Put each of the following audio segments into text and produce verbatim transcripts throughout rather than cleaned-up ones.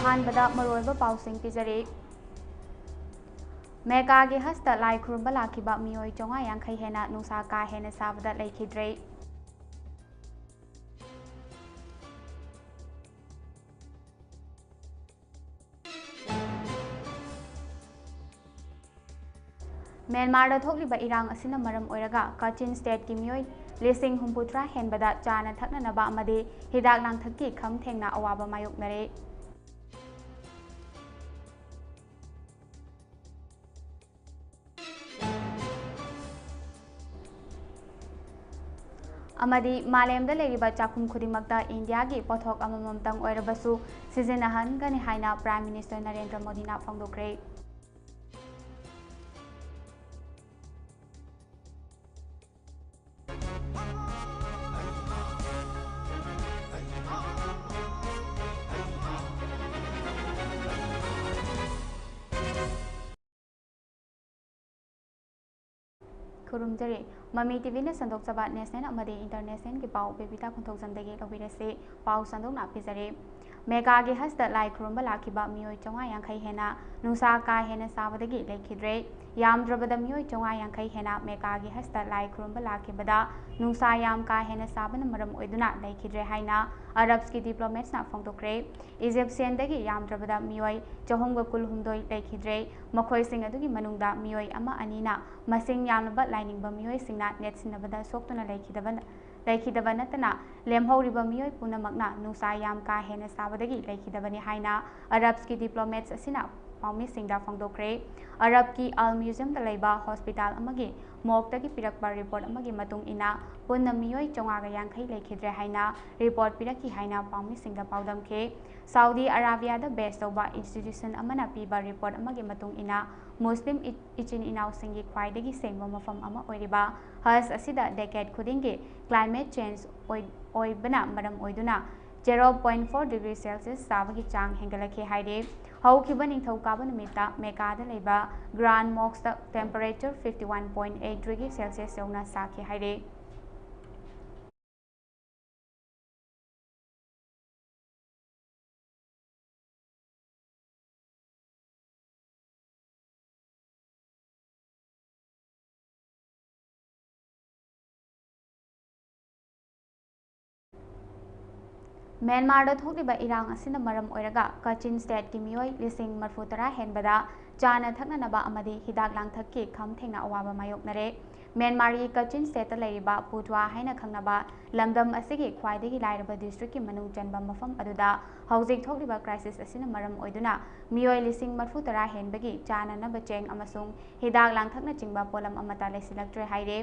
ꯑꯍꯥꯟꯕꯗ ꯃꯔꯨꯑꯣꯏꯕ ꯄꯥꯎꯁꯤꯡ ꯄꯤꯖꯔꯤ꯫ ꯃꯦꯀꯥꯒꯤ ꯍꯖꯇ ꯂꯥꯏ ꯈꯨꯔꯨꯝꯕ ꯂꯥꯛꯈꯤꯕ ꯃꯤꯑꯣꯏ ꯆꯥꯝꯃꯉꯥ ꯌꯥꯡꯈꯩ ꯍꯦꯟꯅ ꯅꯨꯡꯁꯥ ꯀꯥ ꯍꯦꯟꯅ ꯁꯥꯕꯗ ꯂꯩꯈꯤꯗ꯭ꯔꯦ꯫ ꯃ꯭ꯌꯥꯟꯃꯥꯔꯗ ꯊꯣꯛꯂꯤꯕ ꯏꯔꯥꯡ ꯑꯁꯤꯅ ꯃꯔꯝ ꯑꯣꯏꯔꯒ ꯀꯥꯆꯤꯟ ꯁ꯭ꯇꯦꯠꯀꯤ ꯃꯤꯑꯣꯏ ꯂꯤꯁꯤꯡ ꯍꯨꯝꯐꯨꯇꯔꯥ ꯍꯦꯟꯕꯗ ꯆꯥꯅ ꯊꯛꯅꯅꯕ ꯑꯃꯗꯤ ꯍꯤꯗꯥꯛ ꯂꯥꯡꯊꯛꯀꯤ ꯈꯝ ꯊꯦꯡꯅ ꯑꯋꯥꯕ ꯃꯥꯌꯣꯛꯅꯔꯦ꯫ ꯑꯃꯗꯤ ꯃꯥꯂꯦꯝꯗ ꯂꯩꯔꯤꯕ ꯆꯥꯛꯈꯨꯝ ꯈꯨꯗꯤꯡꯃꯛꯇ ꯏꯟꯗꯤꯌꯥꯒꯤ ꯄꯣꯠꯊꯣꯛ ꯑꯃꯃꯝꯇꯪ ꯑꯣꯏꯔꯕꯁꯨ ꯁꯤꯖꯤꯟꯅꯍꯟꯒꯅꯤ ꯍꯥꯏꯅ ꯄ꯭ꯔꯥꯏꯝ ꯃꯤꯅꯤꯁꯇꯔ ꯅꯔꯦꯟꯗ꯭ꯔ ꯃꯣꯗꯤꯅ ꯐꯣꯡꯗꯣꯛꯈ꯭ꯔꯦ꯫ ꯈꯨꯔꯨꯝꯖꯔꯤ꯫ ꯃꯃꯤ ꯇꯤꯚꯤꯅ ꯁꯟꯗꯣꯛꯆꯕ ꯅꯦꯁꯅꯦꯜ ꯑꯃꯗꯤ ꯏꯟꯇꯔꯅꯦꯁꯅꯦꯜꯒꯤ ꯄꯥꯎ ꯕꯦꯕꯤꯇꯥ ꯈꯨꯟꯊꯣꯛꯖꯝꯗꯒꯤ ꯂꯧꯕꯤꯔꯁꯤ꯫ ꯄꯥꯎ ꯁꯟꯗꯣꯛꯅ ꯄꯤꯖꯔꯤ꯫ ꯃꯦꯒꯥꯒꯤ ꯍꯖꯇ ꯂꯥꯏ ꯈꯨꯔꯨꯝꯕ ꯂꯥꯛꯈꯤꯕ ꯃꯤꯑꯣꯏ ꯆꯥꯝꯃꯉꯥ ꯌꯥꯡꯈꯩ ꯍꯦꯟꯅ ꯅꯨꯡꯁꯥ ꯀꯥ ꯍꯦꯟꯅ ꯁꯥꯕꯗꯒꯤ ꯂꯩꯈꯤꯗ꯭ꯔꯦ꯫ ꯌꯥꯝꯗ꯭ꯔꯕꯗ ꯃꯤꯑꯣꯏ ꯆꯥꯝꯃꯉꯥ ꯌꯥꯡꯈꯩ ꯍꯦꯟꯅ ꯃꯦꯒꯥꯒꯤ ꯍꯖꯇ ꯂꯥꯏ ꯈꯨꯔꯨꯝꯕ ꯂꯥꯛꯈꯤꯕꯗ ꯅꯨꯡꯁꯥ ꯌꯥꯝ ꯀꯥ ꯍꯦꯟꯅ ꯁꯥꯕꯅ ꯃꯔꯝ ꯑꯣꯏꯗꯨꯅ ꯂꯩꯈꯤꯗ꯭ꯔꯦ ꯍꯥꯏꯅ ꯑꯔꯕꯁꯀꯤ ꯗꯤꯄ꯭ꯂꯣꯃꯦꯠꯁꯅ ꯐꯣꯡꯗꯣꯛꯈ꯭ꯔꯦ꯫ ꯏꯖꯤꯞꯁꯤꯌꯟꯗꯒꯤ ꯌꯥꯝꯗ꯭ꯔꯕꯗ ꯃꯤꯑꯣꯏ ꯆꯍꯨꯝꯒ ꯀꯨꯟꯍꯨꯝꯗꯣꯏ ꯂꯩꯈꯤꯗ꯭ꯔꯦ꯫ ꯃꯈꯣꯏꯁꯤꯡ ꯑꯗꯨꯒꯤ ꯃꯅꯨꯡꯗ ꯃꯤꯑꯣꯏ ꯑꯃ ꯑꯅꯤꯅ ꯃꯁꯤꯡ ꯌꯥꯝꯂꯕ ꯂꯥꯏꯅꯤꯡꯕ ꯃꯤꯑꯣꯏꯁꯤꯡꯅ ꯅꯦꯠꯁꯤꯟꯅꯕꯗ ꯁꯣꯛꯇꯨꯅ ꯂꯩꯈꯤꯗꯕ, ꯂꯩꯈꯤꯗꯕ ꯅꯠꯇꯅ ꯂꯦꯝꯍꯧꯔꯤꯕ ꯃꯤꯑꯣꯏ ꯄꯨꯝꯅꯃꯛꯅ ꯅꯨꯡꯁꯥ ꯌꯥꯝ ꯀꯥ ꯍꯦꯟꯅ ꯁꯥꯕꯗꯒꯤ ꯂꯩꯈꯤꯗꯕꯅꯤ ꯍꯥꯏꯅ ꯑꯔꯕꯁꯀꯤ ꯗꯤꯄ꯭ꯂꯣꯃꯦꯠꯁ ꯑꯁꯤꯅ ꯄꯥꯎꯃꯤꯁꯤꯡꯗ ꯐꯣꯡꯗꯣꯛꯈ꯭ꯔꯦ꯫ ꯑꯔꯕꯀꯤ ꯑꯜ ꯃ꯭ꯌꯨꯖꯤꯌꯝꯗ ꯂꯩꯕ ꯍꯣꯁꯄꯤꯇꯥꯜ ꯑꯃꯒꯤ ꯃꯣꯔꯒꯇꯒꯤ ꯄꯤꯔꯛꯄ ꯔꯤꯄꯣꯔꯠ ꯑꯃꯒꯤ ꯃꯇꯨꯡ ꯏꯟꯅ ꯄꯨꯟꯅ ꯃꯤꯑꯣꯏ ꯆꯥꯝꯃꯉꯥꯒ ꯌꯥꯡꯈꯩ ꯂꯩꯈꯤꯗ꯭ꯔꯦ ꯍꯥꯏꯅ ꯔꯤꯄꯣꯔꯠ ꯄꯤꯔꯛꯈꯤ ꯍꯥꯏꯅ ꯄꯥꯎꯃꯤꯁꯤꯡꯗ ꯄꯥꯎꯗꯝꯈꯤ꯫ ꯁꯥꯎꯗꯤ ꯑꯔꯥꯕꯤꯌꯥꯗ ꯕꯦꯁ ꯇꯧꯕ ꯏꯟꯁꯇꯤꯇ꯭ꯌꯨꯁꯟ ꯑꯃꯅ ꯄꯤꯕ ꯔꯤꯄꯣꯔꯠ ꯑꯃꯒꯤ ꯃꯇꯨꯡ ꯏꯟꯅ, ꯃꯨꯁꯂꯤꯝ ꯏ-, ꯏꯆꯤꯟ ꯏꯅꯥꯎꯁꯤꯡꯒꯤ ꯈ꯭ꯋꯥꯏꯗꯒꯤ ꯁꯦꯡꯕ ꯃꯐꯝ ꯑꯃ ꯑꯣꯏꯔꯤꯕ ꯍꯖ ꯑꯁꯤꯗ ꯗꯦꯀꯦꯠ ꯈꯨꯗꯤꯡꯒꯤ ꯀ꯭ꯂꯥꯏꯃꯦꯠ ꯆꯦꯟꯖ ꯑꯣꯏ-, ꯑꯣꯏꯕꯅ ꯃꯔꯝ ꯑꯣꯏꯗꯨꯅ zero point four degree Celsius ꯁꯥꯕꯒꯤ ꯆꯥꯡ ꯍꯦꯟꯒꯠꯂꯛꯈꯤ ꯍꯥꯏꯔꯤ꯫ ꯍꯧꯈꯤꯕ ꯅꯤꯡꯊꯧꯀꯥꯕ ꯅꯨꯃꯤꯠꯇ ꯃꯦꯀꯥꯗ ꯂꯩꯕ ꯒ꯭ꯔꯥꯟ ꯃꯣꯛꯁꯇ temperature fifty one point eight degree Celsius ꯌꯧꯅ ꯁꯥꯈꯤ ꯍꯥꯏꯔꯤ꯫ ꯃ꯭ꯌꯥꯟꯃꯥꯔꯗ ꯊꯣꯛꯂꯤꯕ ꯏꯔꯥꯡ ꯑꯁꯤꯅ ꯃꯔꯝ ꯑꯣꯏꯔꯒ ꯀꯆꯤꯟ ꯁ꯭ꯇꯦꯠꯀꯤ ꯃꯤꯑꯣꯏ ꯂꯤꯁꯤꯡ ꯃꯔꯤꯐꯨ ꯇꯔꯥ ꯍꯦꯟꯕꯗ ꯆꯥꯅ ꯊꯛꯅꯅꯕ ꯑꯃꯗꯤ ꯍꯤꯗꯥꯛ ꯂꯥꯡꯊꯛꯀꯤ ꯈꯝ ꯊꯦꯡꯅ ꯑꯋꯥꯕ ꯃꯥꯌꯣꯛꯅꯔꯦ꯫ ꯃ꯭ꯌꯥꯟꯃꯥꯔꯒꯤ ꯀꯆꯤꯟ ꯁ꯭ꯇꯦꯠꯇ ꯂꯩꯔꯤꯕ ꯄꯨꯇ꯭ꯋꯥ ꯍꯥꯏꯅ ꯈꯪꯅꯕ ꯂꯝꯗꯝ ꯑꯁꯤꯒꯤ ꯈ꯭ꯋꯥꯏꯗꯒꯤ ꯂꯥꯏꯔꯕ ꯗꯤꯁꯇ꯭ꯔꯤꯛꯀꯤ ꯃꯅꯨꯡ ꯆꯟꯕ ꯃꯐꯝ ꯑꯗꯨꯗ ꯍꯧꯖꯤꯛ ꯊꯣꯛꯂꯤꯕ ꯀ꯭ꯔꯥꯏꯁꯤꯁ ꯑꯁꯤꯅ ꯃꯔꯝ ꯑꯣꯏꯗꯨꯅ ꯃꯤꯑꯣꯏ ꯂꯤꯁꯤꯡ ꯃꯔꯤꯐꯨ ꯇꯔꯥ ꯍꯦꯟꯕꯒꯤ ꯆꯥꯅꯅꯕ ꯆꯦꯡ ꯑꯃꯁꯨꯡ ꯍꯤꯗꯥꯛ ꯂꯥꯡꯊꯛꯅꯆꯤꯡꯕ ꯄꯣꯠꯂꯝ ꯑꯃꯠꯇ ꯂꯩꯁꯤꯜꯂꯛꯇ꯭ꯔꯦ ꯍꯥꯏꯔꯦ꯫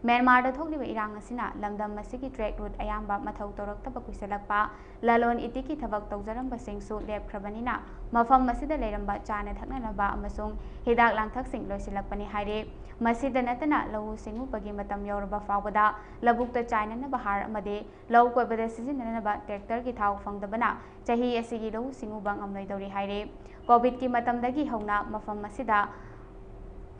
ꯃ꯭ꯌꯥꯟꯃꯥꯔꯗ ꯊꯣꯛꯂꯤꯕ ꯏꯔꯥꯡ ꯑꯁꯤꯅ ꯂꯝꯗꯝ ꯑꯁꯤꯒꯤ ꯇ꯭ꯔꯦꯗ ꯔꯨꯠ ꯑꯌꯥꯝꯕ ꯃꯊꯧ ꯇꯧꯔꯛꯇꯕ ꯀꯨꯏꯁꯜꯂꯛꯄ, ꯂꯂꯣꯟ ꯏꯇꯤꯛꯀꯤ ꯊꯕꯛ ꯇꯧꯖꯔꯝꯕꯁꯤꯡꯁꯨ ꯂꯦꯞꯈ꯭ꯔꯕꯅꯤꯅ ꯃꯐꯝ ꯑꯁꯤꯗ ꯂꯩꯔꯝꯕ ꯆꯥꯅ ꯊꯛꯅꯅꯕ ꯑꯃꯁꯨꯡ ꯍꯤꯗꯥꯛ ꯂꯥꯡꯊꯛꯁꯤꯡ ꯂꯣꯏꯁꯤꯜꯂꯛꯄꯅꯤ ꯍꯥꯏꯔꯦ꯫ ꯃꯁꯤꯗ ꯅꯠꯇꯅ ꯂꯧꯎ ꯁꯤꯡꯎꯕꯒꯤ ꯃꯇꯝ ꯌꯧꯔꯕ ꯐꯥꯎꯕꯗ ꯂꯧꯕꯨꯛꯇ ꯆꯥꯏꯅꯅꯕ ꯍꯥꯔ ꯑꯃꯗꯤ ꯂꯧ ꯀꯣꯏꯕꯗ ꯁꯤꯖꯤꯟꯅꯅꯕ ꯇ꯭ꯔꯦꯛꯇꯔꯒꯤ ꯊꯥꯎ ꯐꯪꯗꯕꯅ ꯆꯍꯤ ꯑꯁꯤꯒꯤ ꯂꯧꯎ ꯁꯤꯡꯎꯕ ꯉꯝꯂꯣꯏꯗꯧꯔꯤ ꯍꯥꯏꯔꯦ꯫ ꯀꯣꯚꯤꯗꯀꯤ ꯃꯇꯝꯗꯒꯤ ꯍꯧꯅ ꯃꯐꯝ ꯑꯁꯤꯗ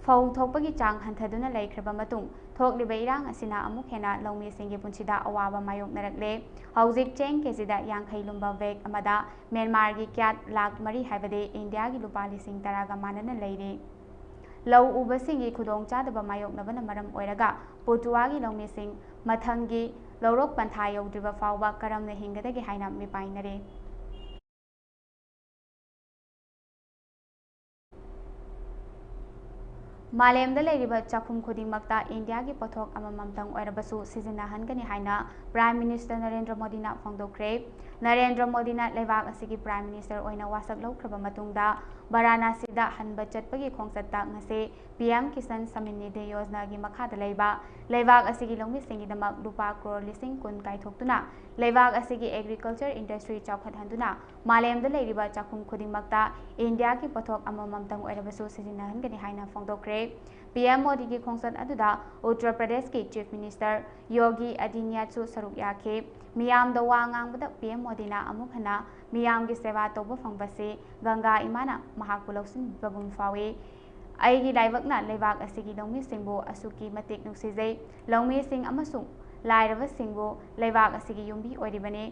ꯐꯧ ꯊꯣꯛꯄꯒꯤ ꯆꯥꯡ ꯍꯟꯊꯗꯨꯅ ꯂꯩꯈ꯭ꯔꯕ ꯃꯇꯨꯡ, ꯊꯣꯛꯂꯤꯕ ꯏꯔꯥꯡ ꯑꯁꯤꯅ ꯑꯃꯨꯛ ꯍꯦꯟꯅ ꯂꯧꯃꯤꯁꯤꯡꯒꯤ ꯄꯨꯟꯁꯤꯗ ꯑꯋꯥꯕ ꯃꯥꯌꯣꯛꯅꯔꯛꯂꯦ꯫ ꯍꯧꯖꯤꯛ ꯆꯦꯡ ꯀꯦꯖꯤꯗ ꯌꯥꯡꯈꯩ ꯂꯨꯝꯕ ꯕꯦꯒ ꯑꯃꯗ ꯃ꯭ꯌꯥꯟꯃꯥꯔꯒꯤ ꯀ꯭ꯌꯥꯠ ꯂꯥꯈ ꯃꯔꯤ, ꯍꯥꯏꯕꯗꯤ ꯏꯟꯗꯤꯌꯥꯒꯤ ꯂꯨꯄꯥ ꯂꯤꯁꯤꯡ ꯇꯔꯥꯒ ꯃꯥꯟꯅꯅ ꯂꯩꯔꯤ꯫ ꯂꯧ ꯎꯕꯁꯤꯡꯒꯤ ꯈꯨꯗꯣꯡꯆꯥꯗꯕ ꯃꯥꯌꯣꯛꯅꯕꯅ ꯃꯔꯝ ꯑꯣꯏꯔꯒ ꯄꯣꯇꯨꯋꯥꯒꯤ ꯂꯧꯃꯤꯁꯤꯡ ꯃꯊꯪꯒꯤ ꯂꯧꯔꯣꯛ ꯄꯟꯊꯥ ꯌꯧꯗ꯭ꯔꯤꯕ ꯐꯥꯎꯕ ꯀꯔꯝꯅ ꯍꯤꯡꯒꯗꯒꯦ ꯍꯥꯏꯅ ꯃꯤꯄꯥꯏꯅꯔꯤ꯫ ꯃꯥꯂꯦꯝꯗ ꯂꯩꯔꯤꯕ ꯆꯥꯛꯈꯨꯝ ꯈꯨꯗꯤꯡꯃꯛꯇ ꯏꯟꯗꯤꯌꯥꯒꯤ ꯄꯣꯠꯊꯣꯛ ꯑꯃꯃꯝꯇꯪ ꯑꯣꯏꯔꯕꯁꯨ ꯁꯤꯖꯤꯟꯅꯍꯟꯒꯅꯤ ꯍꯥꯏꯅ ꯄ꯭ꯔꯥꯏꯝ ꯃꯤꯅꯤꯁꯇꯔ ꯅꯔꯦꯟꯗ꯭ꯔ ꯃꯣꯗꯤꯅ ꯐꯣꯡꯗꯣꯛꯈ꯭ꯔꯦ꯫ ꯅꯔꯦꯟꯗ꯭ꯔ ꯃꯣꯗꯤꯅ ꯂꯩꯕꯥꯛ ꯑꯁꯤꯒꯤ ꯄ꯭ꯔꯥꯏꯝ ꯃꯤꯅꯤꯁꯇꯔ ꯑꯣꯏꯅ ꯋꯥꯁꯛ ꯂꯧꯈ꯭ꯔꯕ ꯃꯇꯨꯡꯗ ꯚꯥꯔꯥꯅꯥꯁꯤꯗ ꯍꯟꯕ ꯆꯠꯄꯒꯤ ꯈꯣꯡꯆꯠꯇ ꯉꯁꯤ ꯄꯤ ꯑꯦꯝ ꯀꯤꯁꯟ ꯁꯃꯤꯟ ꯅꯤꯙꯤ ꯌꯣꯖꯅꯥꯒꯤ ꯃꯈꯥꯗ ꯂꯩꯕ ꯂꯩꯕꯥꯛ ꯑꯁꯤꯒꯤ ꯂꯧꯃꯤꯁꯤꯡꯒꯤꯗꯃꯛ ꯂꯨꯄꯥ ꯀ꯭ꯔꯣꯔ ꯂꯤꯁꯤꯡ ꯀꯨꯟ ꯀꯥꯏꯊꯣꯛꯇꯨꯅ ꯂꯩꯕꯥꯛ ꯑꯁꯤꯒꯤ ꯑꯦꯒ꯭ꯔꯤꯀꯜꯆꯔ ꯏꯟꯗꯁꯇ꯭ꯔꯤ ꯆꯥꯎꯈꯠꯍꯟꯗꯨꯅ ꯃꯥꯂꯦꯝꯗ ꯂꯩꯔꯤꯕ ꯆꯥꯛꯈꯨꯝ ꯈꯨꯗꯤꯡꯃꯛꯇ ꯏꯟꯗꯤꯌꯥꯒꯤ ꯄꯣꯠꯊꯣꯛ ꯑꯃꯃꯝꯇꯪ ꯑꯣꯏꯔꯕꯁꯨ ꯁꯤꯖꯤꯟꯅꯍꯟꯒꯅꯤ ꯍꯥꯏꯅ ꯐꯣꯡꯗꯣꯛꯈ꯭ꯔꯦ꯫ ꯄꯤ ꯑꯦꯝ ꯃꯣꯗꯤꯒꯤ ꯈꯣꯡꯆꯠ ꯑꯗꯨꯗ ꯎꯠꯇꯔ ꯄ꯭ꯔꯗꯦꯁꯀꯤ ꯆꯤꯐ ꯃꯤꯅꯤꯁꯇꯔ ꯌꯣꯒꯤ ꯑꯗꯤꯅ꯭ꯌꯥꯠꯁꯨ ꯁꯔꯨꯛ ꯌꯥꯈꯤ꯫ ꯃꯤꯌꯥꯝꯗ ꯋꯥ ꯉꯥꯡꯕꯗ ꯄꯤ ꯑꯦꯝ ꯃꯣꯗꯤꯅ ꯑꯃꯨꯛ ꯍꯟꯅ ꯃꯤꯌꯥꯝꯒꯤ ꯁꯦꯕꯥ ꯇꯧꯕ ꯐꯪꯕꯁꯤ ꯒꯪꯒꯥ ꯏꯃꯥꯅ ꯃꯍꯥꯛꯄꯨ ꯂꯧꯁꯤꯟꯕꯤꯕꯒꯨꯝ ꯐꯥꯎꯏ꯫ ꯑꯩꯒꯤ ꯂꯥꯏꯕꯛꯅ ꯂꯩꯕꯥꯛ ꯑꯁꯤꯒꯤ ꯂꯧꯃꯤꯁꯤꯡꯕꯨ ꯑꯁꯨꯛꯀꯤ ꯃꯇꯤꯛ ꯅꯨꯡꯁꯤꯖꯩ꯫ ꯂꯧꯃꯤꯁꯤꯡ ꯑꯃꯁꯨꯡ ꯂꯥꯏꯔꯕꯁꯤꯡꯕꯨ ꯂꯩꯕꯥꯛ ꯑꯁꯤꯒꯤ ꯌꯨꯝꯕꯤ ꯑꯣꯏꯔꯤꯕꯅꯤ꯫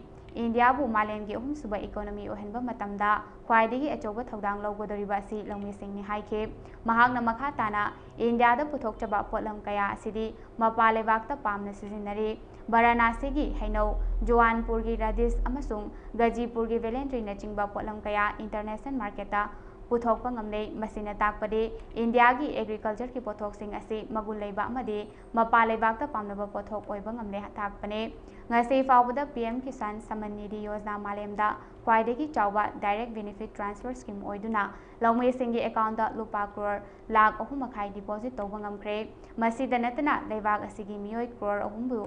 ꯏꯟꯗꯤꯌꯥꯕꯨ ꯃꯥꯂꯦꯝꯒꯤ ꯑꯍꯨꯝꯁꯨꯕ ꯏꯀꯣꯅꯣꯃꯤ ꯑꯣꯏꯍꯟꯕ ꯃꯇꯝꯗ ꯈ꯭ꯋꯥꯏꯗꯒꯤ ꯑꯆꯧꯕ ꯊꯧꯗꯥꯡ ꯂꯧꯒꯗꯧꯔꯤꯕ ꯑꯁꯤ ꯂꯧꯃꯤꯁꯤꯡꯅꯤ ꯍꯥꯏꯈꯤ꯫ ꯃꯍꯥꯛꯅ ꯃꯈꯥ ꯇꯥꯅ ꯏꯟꯗꯤꯌꯥꯗ ꯄꯨꯊꯣꯛꯆꯕ ꯄꯣꯠꯂꯝ ꯀꯌꯥ ꯑꯁꯤꯗꯤ ꯃꯄꯥꯟ ꯂꯩꯕꯥꯛꯇ ꯄꯥꯝꯅ ꯁꯤꯖꯤꯟꯅꯔꯤ꯫ ꯕꯔꯥꯅꯥꯁꯤꯒꯤ ꯍꯩꯅꯧ, ꯖꯨꯋꯥꯟꯄꯨꯔꯒꯤ ꯔꯥꯗꯤꯁ ꯑꯃꯁꯨꯡ ꯒꯖꯤꯄꯨꯔꯒꯤ ꯚꯦꯂꯦꯟꯗ꯭ꯔꯤꯅꯆꯤꯡꯕ ꯄꯣꯠꯂꯝ ꯀꯌꯥ ꯏꯟꯇꯔꯅꯦꯁꯅꯦꯜ ꯃꯥꯔꯀꯦꯠꯇ ꯄꯨꯊꯣꯛꯄ ꯉꯝꯂꯦ꯫ ꯃꯁꯤꯅ ꯇꯥꯛꯄꯗꯤ ꯏꯟꯗꯤꯌꯥꯒꯤ ꯑꯦꯒ꯭ꯔꯤꯀꯜꯆꯔꯒꯤ ꯄꯣꯠꯊꯣꯛꯁꯤꯡ ꯑꯁꯤ ꯃꯒꯨꯟ ꯂꯩꯕ ꯑꯃꯗꯤ ꯃꯄꯥꯟ ꯂꯩꯕꯥꯛꯇ ꯄꯥꯝꯅꯕ ꯄꯣꯠꯊꯣꯛ ꯑꯣꯏꯕ ꯉꯝꯂꯦ ꯇꯥꯛꯄꯅꯤ꯫ ꯉꯁꯤ ꯐꯥꯎꯕꯗ ꯄꯤ ꯑꯦꯝ ꯀꯤꯁꯥꯟ ꯁꯃꯟ ꯅꯤꯙꯤ ꯌꯣꯖꯅꯥ ꯃꯥꯂꯦꯝꯗ ꯈ꯭ꯋꯥꯏꯗꯒꯤ ꯆꯥꯎꯕ ꯗꯥꯏꯔꯦꯛ ꯕꯦꯅꯤꯐꯤꯠ ꯇ꯭ꯔꯥꯟꯁꯐꯔ ꯁ꯭ꯀꯤꯝ ꯑꯣꯏꯗꯨꯅ ꯂꯧꯃꯤꯁꯤꯡꯒꯤ ꯑꯦꯀꯥꯎꯟꯗ ꯂꯨꯄꯥ ꯀ꯭ꯔꯣꯔ ꯂꯥꯈ ꯑꯍꯨꯝ ꯃꯈꯥꯏ ꯗꯤꯄꯣꯖꯤꯠ ꯇꯧꯕ ꯉꯝꯈ꯭ꯔꯦ꯫ ꯃꯁꯤꯗ ꯅꯠꯇꯅ ꯂꯩꯕꯥꯛ ꯑꯁꯤꯒꯤ ꯃꯤꯑꯣꯏ ꯀ꯭ꯔꯣꯔ ꯑꯍꯨꯝꯕꯨ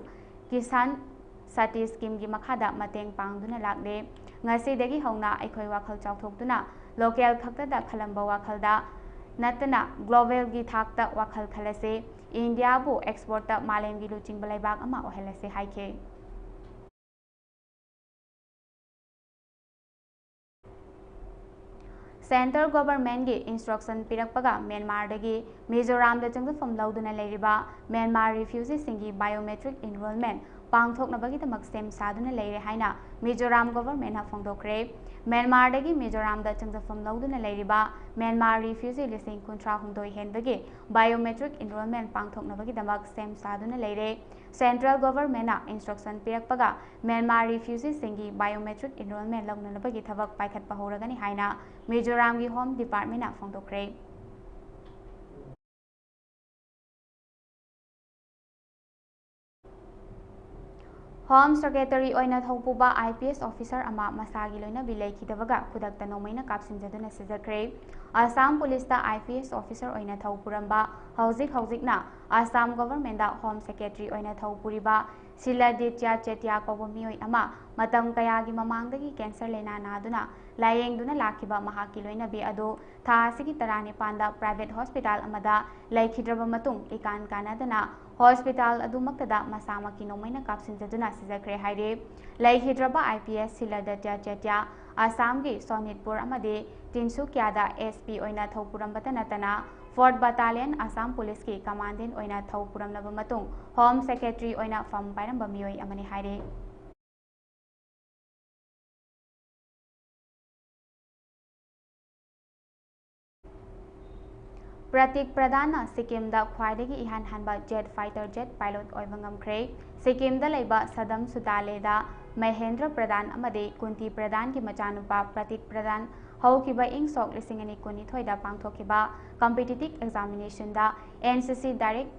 ꯀꯤꯁꯥꯟ ꯁꯥꯇꯤ ꯁ꯭ꯀꯤꯝꯒꯤ ꯃꯈꯥꯗ ꯃꯇꯦꯡ ꯄꯥꯡꯗꯨꯅ ꯂꯥꯛꯂꯦ꯫ ꯉꯁꯤꯗꯒꯤ ꯍꯧꯅ ꯑꯩꯈꯣꯏ ꯋꯥꯈꯜ ꯆꯥꯎꯊꯣꯛꯇꯨꯅ ꯂꯣꯀꯦꯜ ꯈꯛꯇꯗ ꯈꯜꯂꯝꯕ ꯋꯥꯈꯜꯗ ꯅꯠꯇꯅ ꯒ꯭ꯂꯣꯕꯦꯜꯒꯤ ꯊꯥꯛꯇ ꯋꯥꯈꯜ ꯈꯜꯂꯁꯤ꯫ ꯏꯟꯗꯤꯌꯥꯕꯨ ꯑꯦꯛꯁꯄꯣꯔꯠꯇ ꯃꯥꯂꯦꯝꯒꯤ ꯂꯨꯆꯤꯡꯕ ꯂꯩꯕꯥꯛ ꯑꯃ ꯑꯣꯏꯍꯜꯂꯁꯤ ꯍꯥꯏꯈꯤ꯫ ꯁꯦꯟꯇ꯭ꯔꯦꯜ ꯒꯣꯚꯔꯟꯃꯦꯟꯠꯀꯤ ꯏꯟꯁꯇ꯭ꯔꯛꯁꯟ ꯄꯤꯔꯛꯄꯒ ꯃ꯭ꯌꯥꯟꯃꯥꯔꯗꯒꯤ ꯃꯤꯖꯣꯔꯥꯝꯗ ꯆꯪꯖꯐꯝ ꯂꯧꯗꯨꯅ ꯂꯩꯔꯤꯕ ꯃ꯭ꯌꯥꯟꯃꯥꯔ ꯔꯤꯐ꯭ꯌꯨꯖꯤꯁꯤꯡꯒꯤ ꯕꯥꯏꯑꯣꯃꯦꯇ꯭ꯔꯤꯛ ꯏꯟꯔꯣꯜꯃꯦꯟꯠ ꯄꯥꯡꯊꯣꯛꯅꯕꯒꯤꯗꯃꯛ ꯁꯦꯝ ꯁꯥꯗꯨꯅ ꯂꯩꯔꯦ ꯍꯥꯏꯅ ꯃꯤꯖꯣꯔꯥꯝ ꯒꯣꯚꯔꯟꯃꯦꯟꯠꯅ ꯐꯣꯡꯗꯣꯛꯈ꯭ꯔꯦ꯫ ꯃ꯭ꯌꯥꯟꯃꯥꯔꯗꯒꯤ ꯃꯤꯖꯣꯔꯥꯝꯗ ꯆꯪꯖꯐꯝ ꯂꯧꯗꯨꯅ ꯂꯩꯔꯤꯕ ꯃ꯭ꯌꯥꯟꯃꯥꯔ ꯔꯤꯐ꯭ꯌꯨꯖꯤ ꯂꯤꯁꯤꯡ ꯀꯨꯟꯊ꯭ꯔꯥ ꯍꯨꯝꯗꯣꯏ ꯍꯦꯟꯕꯒꯤ ꯕꯥꯏꯑꯣꯃꯦꯇ꯭ꯔꯤꯛ ꯏꯟꯔꯣꯜꯃꯦꯟꯠ ꯄꯥꯡꯊꯣꯛꯅꯕꯒꯤꯗꯃꯛ ꯁꯦꯝ ꯁꯥꯗꯨꯅ ꯂꯩꯔꯦ꯫ ꯁꯦꯟꯇ꯭ꯔꯦꯜ ꯒꯣꯚꯔꯟꯃꯦꯟꯠꯅ ꯏꯟꯁꯇ꯭ꯔꯛꯁꯟ ꯄꯤꯔꯛꯄꯒ ꯃ꯭ꯌꯥꯟꯃꯥꯔ ꯔꯤꯐ꯭ꯌꯨꯖꯤꯁꯤꯡꯒꯤ ꯕꯥꯏꯑꯣꯃꯦꯇ꯭ꯔꯤꯛ ꯏꯟꯔꯣꯜꯃꯦꯟꯠ ꯂꯧꯅꯅꯕꯒꯤ ꯊꯕꯛ ꯄꯥꯏꯈꯠꯄ ꯍꯧꯔꯒꯅꯤ ꯍꯥꯏꯅ ꯃꯤꯖꯣꯔꯥꯝꯒꯤ ꯍꯣꯝ ꯗꯤꯄꯥꯔꯠꯃꯦꯟꯠꯅ ꯐꯣꯡꯗꯣꯛꯈ꯭ꯔꯦ꯫ ꯍꯣꯝ ꯁꯦꯀ꯭ꯔꯦꯇꯔꯤ ꯑꯣꯏꯅ ꯊꯧꯄꯨꯕ ꯑꯥꯏ ꯄꯤ ꯑꯦꯁ ꯑꯣꯐꯤꯁꯔ ꯑꯃ ꯃꯁꯥꯒꯤ ꯂꯣꯏꯅꯕꯤ ꯂꯩꯈꯤꯗꯕꯒ ꯈꯨꯗꯛꯇ ꯅꯣꯡꯃꯩꯅ ꯀꯥꯞꯁꯤꯟꯖꯗꯨꯅ ꯁꯤꯖꯈ꯭ꯔꯦ꯫ Assam ꯄꯨꯂꯤꯁꯇ I P S officer ꯑꯣꯏꯅ ꯊꯧ ꯄꯨꯔꯝꯕ, ꯍꯧꯖꯤꯛ ꯍꯧꯖꯤꯛꯅ ꯑꯁꯥꯝ ꯒꯣꯚꯔꯟꯃꯦꯟꯠꯇ ꯍꯣꯝ ꯁꯦꯀ꯭ꯔꯦꯇꯔꯤ ꯑꯣꯏꯅ ꯊꯧ ꯄꯨꯔꯤꯕ ꯁꯤꯂꯥꯗꯤꯇ꯭ꯌ ꯆꯦꯇ꯭ꯌꯥ ꯀꯧꯕ ꯃꯤꯑꯣꯏ ꯑꯃ ꯃꯇꯝ ꯀꯌꯥꯒꯤ ꯃꯃꯥꯡꯗꯒꯤ ꯀꯦꯟꯁꯔ ꯂꯥꯏꯅꯥ ꯅꯥꯗꯨꯅ ꯂꯥꯌꯦꯡꯗꯨꯅ ꯂꯥꯛꯈꯤꯕ ꯃꯍꯥꯛꯀꯤ ꯂꯣꯏꯅꯕꯤ ꯑꯗꯨ ꯊꯥ ꯑꯁꯤꯒꯤ ꯇꯔꯥꯅꯤꯄꯥꯟꯗ ꯄ꯭ꯔꯥꯏꯚꯦꯠ ꯍꯣꯁꯄꯤꯇꯥꯜ ꯑꯃꯗ ꯂꯩꯈꯤꯗ꯭ꯔꯕ ꯃꯇꯨꯡ, ꯏꯀꯥꯟ ꯀꯥꯟꯅꯗꯅ ꯍꯣꯁꯄꯤꯇꯥꯜ ꯑꯗꯨꯃꯛꯇꯗ ꯃꯁꯥꯃꯛꯀꯤ ꯅꯣꯡꯃꯩꯅ ꯀꯥꯞꯁꯤꯟꯖꯗꯨꯅ ꯁꯤꯖꯈ꯭ꯔꯦ ꯍꯥꯏꯔꯤ꯫ ꯂꯩꯈꯤꯗ꯭ꯔꯕ ꯑꯥꯏ ꯄꯤ ꯑꯦꯁ ꯁꯤꯂꯥꯗꯤꯇ꯭ꯌ ꯆꯦꯇ꯭ꯌꯥ ꯑꯁꯥꯝꯒꯤ ꯁꯣꯅꯤꯠꯄꯨꯔ ꯑꯃꯗꯤ ꯇꯤꯟꯁꯨꯀꯤꯌꯥꯗ ꯑꯦꯁ ꯄꯤ ꯑꯣꯏꯅ ꯊꯧ ꯄꯨꯔꯝꯕꯇ ꯅꯠꯇꯅ ꯐꯣꯔꯠ ꯕꯠꯇꯥꯂꯤꯌꯟ ꯑꯁꯥꯝ ꯄꯨꯂꯤꯁꯀꯤ ꯀꯃꯥꯟꯗꯦꯟ ꯑꯣꯏꯅ ꯊꯧ ꯄꯨꯔꯝꯂꯕ ꯃꯇꯨꯡ ꯍꯣꯝ ꯁꯦꯀ꯭ꯔꯦꯇꯔꯤ ꯑꯣꯏꯅ ꯐꯝ ꯄꯥꯏꯔꯝꯕ ꯃꯤꯑꯣꯏ ꯑꯃꯅꯤ ꯍꯥꯏꯔꯤ꯫ ꯄ꯭ꯔꯇꯤꯛ ꯄ꯭ꯔꯙꯥꯟꯅ ꯁꯤꯛꯀꯤꯝꯗ ꯈ꯭ꯋꯥꯏꯗꯒꯤ ꯏꯍꯥꯟ ꯍꯥꯟꯕ ꯖꯦꯠ ꯐꯥꯏꯇꯔ ꯖꯦꯠ ꯄꯥꯏꯂꯣꯠ ꯑꯣꯏꯕ ꯉꯝꯈ꯭ꯔꯦ꯫ ꯁꯤꯛꯀꯤꯝꯗ ꯂꯩꯕ ꯁꯗꯝ ꯁꯨꯗꯥꯂꯦꯗ ꯃꯍꯦꯟꯗ꯭ꯔ ꯄ꯭ꯔꯙꯥꯟ ꯑꯃꯗꯤ ꯀꯨꯟꯇꯤ ꯄ꯭ꯔꯙꯥꯟꯒꯤ ꯃꯆꯥꯅꯨꯄꯥ ꯄ꯭ꯔꯇꯤꯛ ꯄ꯭ꯔꯙꯥꯟ ꯍꯧꯈꯤꯕ ꯏꯪ ꯁꯣꯛ ꯂꯤꯁꯤꯡ ꯑꯅꯤ ꯀꯨꯟꯅꯤꯊꯣꯏꯗ ꯄꯥꯡꯊꯣꯛꯈꯤꯕ competitive examination ꯗ N C C direct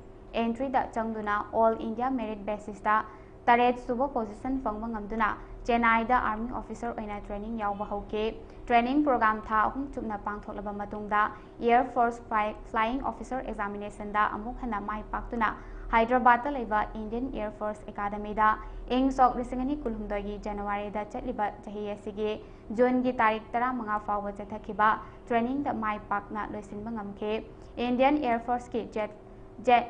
entry ꯗ ꯆꯪꯗꯨꯅ All India merit basis ꯇ ꯇꯔꯦꯠ ꯁꯨꯕ position ꯐꯪꯕ ꯉꯝꯗꯨꯅ ꯆꯦꯟꯅꯥꯏꯗ army officer ꯑꯣꯏꯅ training ꯌꯥꯎꯕ ꯍꯧꯈꯤ꯫ Training program ꯊꯥ ꯑꯍꯨꯝ ꯆꯨꯞꯅ ꯄꯥꯡꯊꯣꯛꯂꯕ ꯃꯇꯨꯡꯗ Air Force Fly-, Flying Officer examination ꯗ ꯑꯃꯨꯛ ꯍꯟꯅ ꯃꯥꯏ ꯄꯥꯛꯇꯨꯅ ꯍꯥꯏꯗ꯭ꯔꯕꯥꯗꯇ ꯂꯩꯕ Indian Air Force Academy ꯗ ꯏꯪ ꯁꯣꯛ ꯂꯤꯁꯤꯡ ꯑꯅꯤ ꯀꯨꯟꯍꯨꯝꯗꯣꯏꯒꯤ ꯖꯅꯋꯥꯔꯤꯗ ꯆꯠꯂꯤꯕ ꯆꯍꯤ ꯑꯁꯤꯒꯤ ꯖꯨꯟꯒꯤ ꯇꯥꯔꯤꯛ ꯇꯔꯥꯃꯉꯥ ꯐꯥꯎꯕ ꯆꯠꯊꯈꯤꯕ training ꯗ ꯃꯥꯏ ꯄꯥꯛꯅ ꯂꯣꯏꯁꯤꯟꯕ ꯉꯝꯈꯤ꯫ Indian Air Force ꯀꯤ jet, jet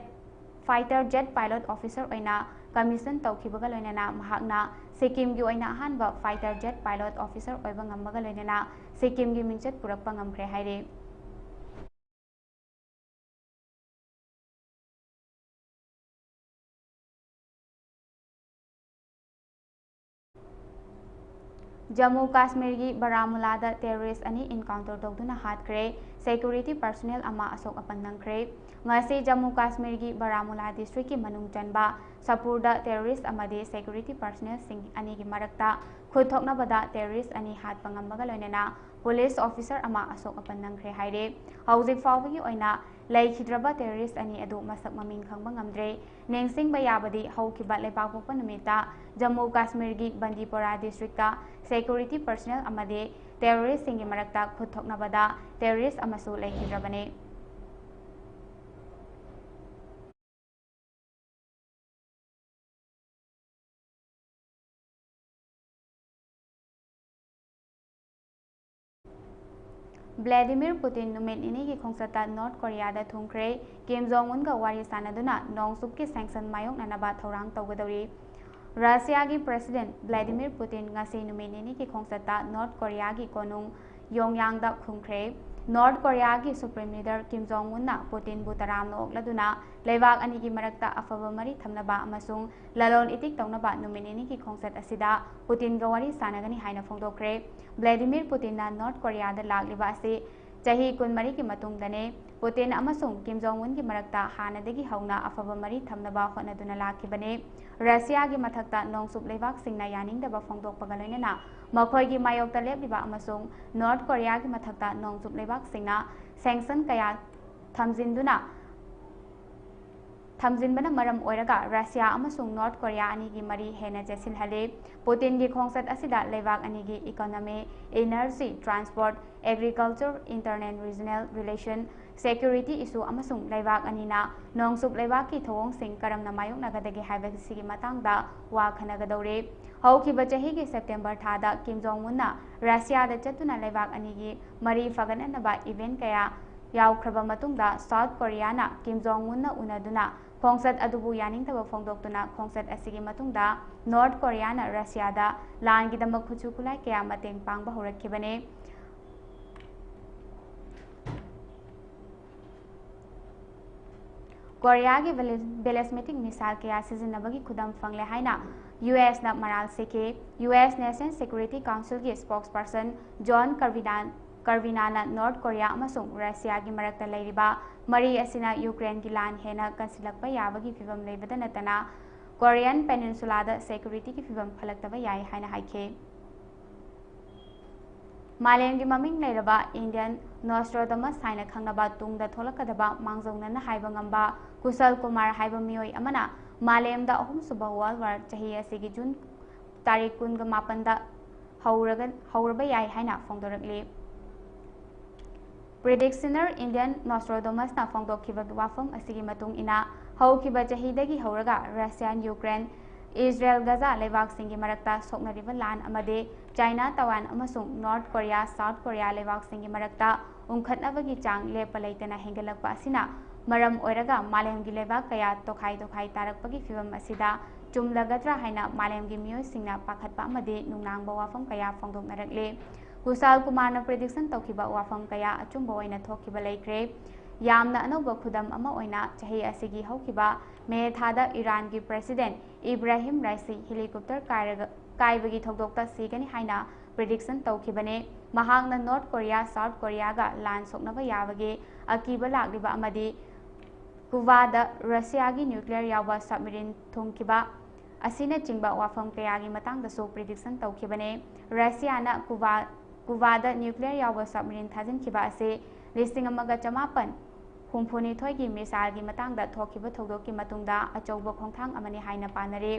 fighter jet pilot officer ꯑꯣꯏꯅ commission ꯇꯧꯈꯤꯕꯒ ꯂꯣꯏꯅꯅ ꯃꯍꯥꯛꯅ ꯁꯤꯛꯀꯤꯝꯒꯤ ꯑꯣꯏꯅ ꯑꯍꯥꯟꯕ fighter jet pilot officer ꯑꯣꯏꯕ ꯉꯝꯕꯒ ꯂꯣꯏꯅꯅ ꯁꯤꯛꯀꯤꯝꯒꯤ ꯃꯤꯡꯆꯠ ꯄꯨꯔꯛꯄ ꯉꯝꯈ꯭ꯔꯦ ꯍꯥꯏꯔꯤ꯫ ꯖꯝꯃꯨ ꯀꯥꯁꯃꯤꯔꯒꯤ ꯕꯥꯔꯥꯃꯨꯂꯥꯗ terrorist ꯑꯅꯤ encounter ꯇꯧꯗꯨꯅ ꯍꯥꯠꯈ꯭ꯔꯦ꯫ Security personnel ꯑꯃ ꯑꯁꯣꯛ ꯑꯄꯟ ꯅꯪꯈ꯭ꯔꯦ꯫ ꯉꯁꯤ ꯖꯝꯃꯨ ꯀꯥꯁꯃꯤꯔꯒꯤ ꯕꯥꯔꯥꯃꯨꯂꯥ district ꯀꯤ ꯃꯅꯨꯡ ꯆꯟꯕ ꯁꯄꯨꯔꯗ terrorist ꯑꯃꯗꯤ security personnel ꯁꯤꯡ ꯑꯅꯤꯒꯤ ꯃꯔꯛꯇ ꯈꯨꯠ ꯊꯣꯛꯅꯕꯗ terrorist ꯑꯅꯤ ꯍꯥꯠꯄ ꯉꯝꯕꯒ ꯂꯣꯏꯅꯅ police officer ꯑꯃ ꯑꯁꯣꯛ ꯑꯄꯟ ꯅꯪꯈ꯭ꯔꯦ ꯍꯥꯏꯔꯦ꯫ ꯍꯧꯖꯤꯛ ꯐꯥꯎꯕꯒꯤ ꯑꯣꯏꯅ ꯂꯩꯈꯤꯗ꯭ꯔꯕ terrorist ꯑꯅꯤ ꯑꯗꯨ ꯃꯁꯛ ꯃꯃꯤꯡ ꯈꯪꯕ ꯉꯝꯗ꯭ꯔꯦ꯫ ꯅꯤꯡꯁꯤꯡꯕ ꯌꯥꯕꯗꯤ ꯍꯧꯈꯤꯕ ꯂꯩꯕꯥꯛꯄꯣꯛꯄ ꯅꯨꯃꯤꯠꯇ ꯖꯝꯃꯨ ꯀꯥꯁꯃꯤꯔꯒꯤ ꯕꯟꯗꯤꯄꯣꯔꯥ district ꯇ security personnel ꯑꯃꯗꯤ terrorist ꯁꯤꯡꯒꯤ ꯃꯔꯛꯇ ꯈꯨꯠ ꯊꯣꯛꯅꯕꯗ terrorist ꯑꯃꯁꯨ ꯂꯩꯈꯤꯗ꯭ꯔꯕꯅꯤ꯫ ꯚ꯭ꯂꯥꯗꯤꯃꯤꯔ ꯄꯨꯇꯤꯟ ꯅꯨꯃꯤꯠ ꯅꯤꯅꯤꯒꯤ ꯈꯣꯡꯆꯠꯇ ꯅꯣꯔꯠ ꯀꯣꯔꯤꯌꯥꯗ ꯊꯨꯡꯈ꯭ꯔꯦ꯫ ꯀꯤꯝ ꯖꯣꯡ ꯎꯟꯒ ꯋꯥꯔꯤ ꯁꯥꯟꯅꯗꯨꯅ ꯅꯣꯡꯆꯨꯞꯀꯤ sanction ꯃꯥꯌꯣꯛꯅꯅꯕ ꯊꯧꯔꯥꯡ ꯇꯧꯒꯗꯧꯔꯤ꯫ ꯔꯁꯤꯌꯥꯒꯤ president ꯚ꯭ꯂꯥꯗꯤꯃꯤꯔ ꯄꯨꯇꯤꯟ ꯉꯁꯤ ꯅꯨꯃꯤꯠ ꯅꯤꯅꯤꯒꯤ ꯈꯣꯡꯆꯠꯇ ꯅꯣꯔꯠ ꯀꯣꯔꯤꯌꯥꯒꯤ ꯀꯣꯅꯨꯡ ꯌꯣꯡꯌꯥꯡꯗ ꯈꯨꯝꯈ꯭ꯔꯦ꯫ ꯅꯣꯔꯠ ꯀꯣꯔꯤꯌꯥꯒꯤ supreme leader ꯀꯤꯝ ꯖꯣꯡ ꯎꯟꯅ ꯄꯨꯇꯤꯟꯕꯨ ꯇꯔꯥꯝꯅ ꯑꯣꯛꯂꯗꯨꯅ ꯂꯩꯕꯥꯛ ꯑꯅꯤꯒꯤ ꯃꯔꯛꯇ ꯑꯐꯕ ꯃꯔꯤ ꯊꯝꯅꯕ ꯑꯃꯁꯨꯡ ꯂꯂꯣꯟ ꯏꯇꯤꯛ ꯇꯧꯅꯕ ꯅꯨꯃꯤꯠ ꯅꯤꯅꯤꯒꯤ ꯈꯣꯡꯆꯠ ꯑꯁꯤꯗ ꯄꯨꯇꯤꯟꯒ ꯋꯥꯔꯤ ꯁꯥꯟꯅꯒꯅꯤ ꯍꯥꯏꯅ ꯐꯣꯡꯗꯣꯛꯈ꯭ꯔꯦ꯫ ꯚ꯭ꯂꯥꯗꯤꯃꯤꯔ ꯄꯨꯇꯤꯟꯅ ꯅꯣꯔꯠ ꯀꯣꯔꯤꯌꯥꯗ ꯂꯥꯛꯂꯤꯕ ꯑꯁꯤ ꯆꯍꯤ ꯀꯨꯟꯃꯔꯤꯒꯤ ꯃꯇꯨꯡꯗꯅꯦ꯫ ꯄꯨꯇꯤꯟ ꯑꯃꯁꯨꯡ ꯀꯤꯝ ꯖꯣꯡ ꯎꯟꯒꯤ ꯃꯔꯛꯇ ꯍꯥꯟꯅꯗꯒꯤ ꯍꯧꯅ ꯑꯐꯕ ꯃꯔꯤ ꯊꯝꯅꯕ ꯍꯣꯠꯅꯗꯨꯅ ꯂꯥꯛꯈꯤꯕꯅꯦ꯫ ꯔꯁꯤꯌꯥꯒꯤ ꯃꯊꯛꯇ ꯅꯣꯡꯆꯨꯞ ꯂꯩꯕꯥꯛꯁꯤꯡꯅ ꯌꯥꯅꯤꯡꯗꯕ ꯐꯣꯡꯗꯣꯛꯄꯒ ꯂꯣꯏꯅꯅ ꯃꯈꯣꯏꯒꯤ ꯃꯥꯌꯣꯛꯇ ꯂꯦꯞꯂꯤꯕ ꯑꯃꯁꯨꯡ ꯅꯣꯔꯠ ꯀꯣꯔꯤꯌꯥꯒꯤ ꯃꯊꯛꯇ ꯅꯣꯡꯆꯨꯞ ꯂꯩꯕꯥꯛꯁꯤꯡꯅ ꯁꯦꯡꯁꯟ ꯀꯌꯥ ꯊꯝꯖꯤꯟꯗꯨꯅ ꯊꯝꯖꯤꯟꯕꯅ ꯃꯔꯝ ꯑꯣꯏꯔꯒ ꯔꯁꯤꯌꯥ ꯑꯃꯁꯨꯡ ꯅꯣꯔꯠ ꯀꯣꯔꯤꯌꯥ ꯑꯅꯤꯒꯤ ꯃꯔꯤ ꯍꯦꯟꯅ ꯆꯦꯠꯁꯤꯜꯍꯜꯂꯤ꯫ ꯄꯨꯇꯤꯟꯒꯤ ꯈꯣꯡꯆꯠ ꯑꯁꯤꯗ ꯂꯩꯕꯥꯛ ꯑꯅꯤꯒꯤ economy, energy, transport, agriculture, internal regional relation, security ꯏꯁꯨ ꯑꯃꯁꯨꯡ ꯂꯩꯕꯥꯛ ꯑꯅꯤꯅ ꯅꯣꯡꯆꯨꯞ ꯂꯩꯕꯥꯛꯀꯤ ꯊꯧꯑꯣꯡꯁꯤꯡ ꯀꯔꯝꯅ ꯃꯥꯌꯣꯛꯅꯒꯗꯒꯦ ꯍꯥꯏꯕꯁꯤꯒꯤ ꯃꯇꯥꯡꯗ ꯋꯥ ꯈꯟꯅꯒꯗꯧꯔꯤ꯫ ꯍꯧꯈꯤꯕ ꯆꯍꯤꯒꯤ ꯁꯦꯞꯇꯦꯝꯕꯔ ꯊꯥꯗ ꯀꯤꯝ ꯖꯣꯡ ꯎꯟꯅ ꯔꯁꯤꯌꯥꯗ ꯆꯠꯇꯨꯅ ꯂꯩꯕꯥꯛ ꯑꯅꯤꯒꯤ ꯃꯔꯤ ꯐꯒꯠꯅꯅꯕ ꯏꯚꯦꯟ ꯀꯌꯥ ꯌꯥꯎꯈ꯭ꯔꯕ ꯃꯇꯨꯡꯗ ꯁꯥꯎꯠ ꯀꯣꯔꯤꯌꯥꯅ ꯀꯤꯝ ꯖꯣꯡ ꯎꯟꯅ ꯎꯅꯗꯨꯅ ꯈꯣꯡꯆꯠ ꯑꯗꯨꯕꯨ ꯌꯥꯅꯤꯡꯗꯕ ꯐꯣꯡꯗꯣꯛꯇꯨꯅ ꯈꯣꯡꯆꯠ ꯑꯁꯤꯒꯤ ꯃꯇꯨꯡꯗ ꯅꯣꯔꯠ ꯀꯣꯔꯤꯌꯥꯅ ꯔꯁꯤꯌꯥꯗ ꯂꯥꯟꯒꯤꯗꯃꯛ ꯈꯨꯠꯁꯨ ꯈꯨꯠꯂꯥꯏ ꯀꯌꯥ ꯃꯇꯦꯡ ꯄꯥꯡꯕ ꯍꯧꯔꯛꯈꯤꯕꯅꯤ꯫ ꯀꯣꯔꯤꯌꯥꯒꯤ ꯕꯦꯂꯦꯁꯃꯦꯇꯤꯛ ꯃꯤꯁꯥꯏꯜ ꯀꯌꯥ ꯁꯤꯖꯤꯟꯅꯕꯒꯤ ꯈꯨꯗꯝ ꯐꯪꯂꯦ ꯍꯥꯏꯅ ꯌꯨ ꯑꯦꯁꯅ ꯃꯔꯥꯜ ꯁꯤꯈꯤ꯫ ꯌꯨ ꯑꯦꯁ ꯅꯦꯁꯅꯦꯜ ꯁꯦꯀ꯭ꯌꯨꯔꯤꯇꯤ ꯀꯥꯎꯟꯁꯤꯜꯒꯤ ꯁ꯭ꯄꯣꯛꯁꯄꯔꯁꯟ ꯖꯣꯟ ꯀꯔꯕꯤꯅꯥꯟ ꯀꯔꯕꯤꯅꯥꯅ ꯅꯣꯔꯠ ꯀꯣꯔꯤꯌꯥ ꯑꯃꯁꯨꯡ ꯔꯁꯤꯌꯥꯒꯤ ꯃꯔꯛꯇ ꯂꯩꯔꯤꯕ ꯃꯔꯤ ꯑꯁꯤꯅ ꯌꯨꯀ꯭ꯔꯦꯟꯒꯤ ꯂꯥꯟ ꯍꯦꯟꯅ ꯀꯟꯁꯤꯜꯂꯛꯄ ꯌꯥꯕꯒꯤ ꯐꯤꯚꯝ ꯂꯩꯕꯗ ꯅꯠꯇꯅ ꯀꯣꯔꯤꯌꯟ ꯄꯦꯅꯤꯟꯁꯨꯂꯥꯗ ꯁꯦꯀ꯭ꯌꯨꯔꯤꯇꯤꯒꯤ ꯐꯤꯚꯝ ꯐꯒꯠꯂꯛꯇꯕ ꯌꯥꯏ ꯍꯥꯏꯅ ꯍꯥꯏꯈꯤ꯫ ꯃꯥꯂꯦꯝꯒꯤ ꯃꯃꯤꯡ ꯂꯩꯔꯕ ꯏꯟꯗꯤꯌꯟ ꯅꯣꯁꯇ꯭ꯔꯣꯗꯃꯁ ꯍꯥꯏꯅ ꯈꯪꯅꯕ ꯇꯨꯡꯗ ꯊꯣꯛꯂꯛꯀꯗꯕ ꯃꯥꯡꯖꯧꯅꯅ ꯍꯥꯏꯕ ꯉꯝꯕ ꯀꯨꯁꯜ ꯀꯨꯃꯥꯔ ꯍꯥꯏꯕ ꯃꯤꯑꯣꯏ ꯑꯃꯅ ꯃꯥꯂꯦꯝꯗ ꯑꯍꯨꯝꯁꯨꯕ ꯋꯥꯔꯜ ꯋꯥꯔ ꯆꯍꯤ ꯑꯁꯤꯒꯤ ꯖꯨꯟ ꯇꯥꯔꯤꯛ ꯀꯨꯟꯒ ꯃꯥꯄꯟꯗ ꯍꯧꯔꯒ-, ꯍꯧꯔꯕ ꯌꯥꯏ ꯍꯥꯏꯅ ꯐꯣꯡꯗꯣꯔꯛꯂꯤ꯫ ꯄ꯭ꯔꯤꯗꯤꯛꯁꯅꯔ ꯏꯟꯗꯤꯌꯟ ꯅꯣꯁꯇ꯭ꯔꯣꯗꯣꯃꯁꯅ ꯐꯣꯡꯗꯣꯛꯈꯤꯕ ꯋꯥꯐꯝ ꯑꯁꯤꯒꯤ ꯃꯇꯨꯡ ꯏꯟꯅ, ꯍꯧꯈꯤꯕ ꯆꯍꯤꯗꯒꯤ ꯍꯧꯔꯒ ꯔꯁꯤꯌꯥꯟ ꯌꯨꯀ꯭ꯔꯦꯟ, ꯏꯖꯔꯦꯜ ꯒꯖꯥ ꯂꯩꯕꯥꯛꯁꯤꯡꯒꯤ ꯃꯔꯛꯇ ꯁꯣꯛꯅꯔꯤꯕ ꯂꯥꯟ ꯑꯃꯗꯤ ꯆꯥꯏꯅꯥ ꯇꯥꯏꯋꯥꯟ ꯑꯃꯁꯨꯡ ꯅꯣꯔꯠ ꯀꯣꯔꯤꯌꯥ ꯁꯥꯎꯠ ꯀꯣꯔꯤꯌꯥ ꯂꯩꯕꯥꯛꯁꯤꯡꯒꯤ ꯃꯔꯛꯇ ꯎꯪꯈꯠꯅꯕꯒꯤ ꯆꯥꯡ ꯂꯦꯞꯄ ꯂꯩꯇꯅ ꯍꯦꯟꯒꯠꯂꯛꯄ ꯑꯁꯤꯅ ꯃꯔꯝ ꯑꯣꯏꯔꯒ ꯃꯥꯂꯦꯝꯒꯤ ꯂꯩꯕꯥꯛ ꯀꯌꯥ ꯇꯣꯈꯥꯏ ꯇꯣꯈꯥꯏ ꯇꯥꯔꯛꯄꯒꯤ ꯐꯤꯚꯝ ꯑꯁꯤꯗ ꯆꯨꯝꯂꯒꯗ꯭ꯔꯥ ꯍꯥꯏꯅ ꯃꯥꯂꯦꯝꯒꯤ ꯃꯤꯑꯣꯏꯁꯤꯡꯅ ꯄꯥꯈꯠꯄ ꯑꯃꯗꯤ ꯅꯨꯡꯅꯥꯡꯕ ꯋꯥꯐꯝ ꯀꯌꯥ ꯐꯣꯡꯗꯣꯛꯅꯔꯛꯂꯤ꯫ ꯀꯨꯁꯥꯜ ꯀꯨꯃꯥꯔꯅ ꯄ꯭ꯔꯤꯗꯤꯛꯁꯟ ꯇꯧꯈꯤꯕ ꯋꯥꯐꯝ ꯀꯌꯥ ꯑꯆꯨꯝꯕ ꯑꯣꯏꯅ ꯊꯣꯛꯈꯤꯕ ꯂꯩꯈ꯭ꯔꯦ꯫ ꯌꯥꯝꯅ ꯑꯅꯧꯕ ꯈꯨꯗꯝ ꯑꯃ ꯑꯣꯏꯅ ꯆꯍꯤ ꯑꯁꯤꯒꯤ ꯍꯧꯈꯤꯕ ꯃꯦ ꯊꯥꯗ ꯏꯔꯥꯟꯒꯤ ꯄ꯭ꯔꯦꯁꯤꯗꯦꯟ ꯏꯕ꯭ꯔꯥꯍꯤꯝ ꯔꯥꯏꯁꯤ ꯍꯦꯂꯤꯀꯣꯞꯇꯔ ꯀꯥꯏꯔꯒ, ꯀꯥꯏꯕꯒꯤ ꯊꯧꯗꯣꯛꯇ ꯁꯤꯒꯅꯤ ꯍꯥꯏꯅ ꯄ꯭ꯔꯤꯗꯤꯛꯁꯟ ꯇꯧꯈꯤꯕꯅꯤ꯫ ꯃꯍꯥꯛꯅ ꯅꯣꯔꯠ ꯀꯣꯔꯤꯌꯥ, ꯁꯥꯎꯠ ꯀꯣꯔꯤꯌꯥꯒ ꯂꯥꯟ ꯁꯣꯛꯅꯕ ꯌꯥꯕꯒꯤ ꯑꯀꯤꯕ ꯂꯥꯛꯂꯤꯕ ꯑꯃꯗꯤ ꯀꯨꯕꯥꯗ ꯔꯁꯤꯌꯥꯒꯤ ꯅ꯭ꯌꯨꯀ꯭ꯂꯤꯌꯔ ꯌꯥꯎꯕ ꯁꯕꯃꯦꯔꯤꯟ ꯊꯨꯡꯈꯤꯕ ꯑꯁꯤꯅꯆꯤꯡꯕ ꯋꯥꯐꯝ ꯀꯌꯥꯒꯤ ꯃꯇꯥꯡꯗꯁꯨ ꯄ꯭ꯔꯤꯗꯤꯛꯁꯟ ꯇꯧꯈꯤꯕꯅꯤ꯫ ꯔꯁꯤꯌꯥꯅ ꯀꯨꯕꯥ, ꯀꯨꯕꯥꯗ ꯅ꯭ꯌꯨꯀ꯭ꯂꯤꯌꯔ ꯌꯥꯎꯕ ꯁꯕꯃꯦꯔꯤꯟ ꯊꯥꯖꯤꯟꯈꯤꯕ ꯑꯁꯤ ꯂꯤꯁꯤꯡ ꯑꯃꯒ ꯆꯃꯥꯄꯟ ꯍꯨꯝꯐꯨꯅꯤꯊꯣꯏꯒꯤ ꯃꯤꯁꯥꯏꯜꯒꯤ ꯃꯇꯥꯡꯗ ꯊꯣꯛꯈꯤꯕ ꯊꯧꯗꯣꯛꯀꯤ ꯃꯇꯨꯡꯗ ꯑꯆꯧꯕ ꯈꯣꯡꯊꯥꯡ ꯑꯃꯅꯤ ꯍꯥꯏꯅ ꯄꯥꯅꯔꯤ꯫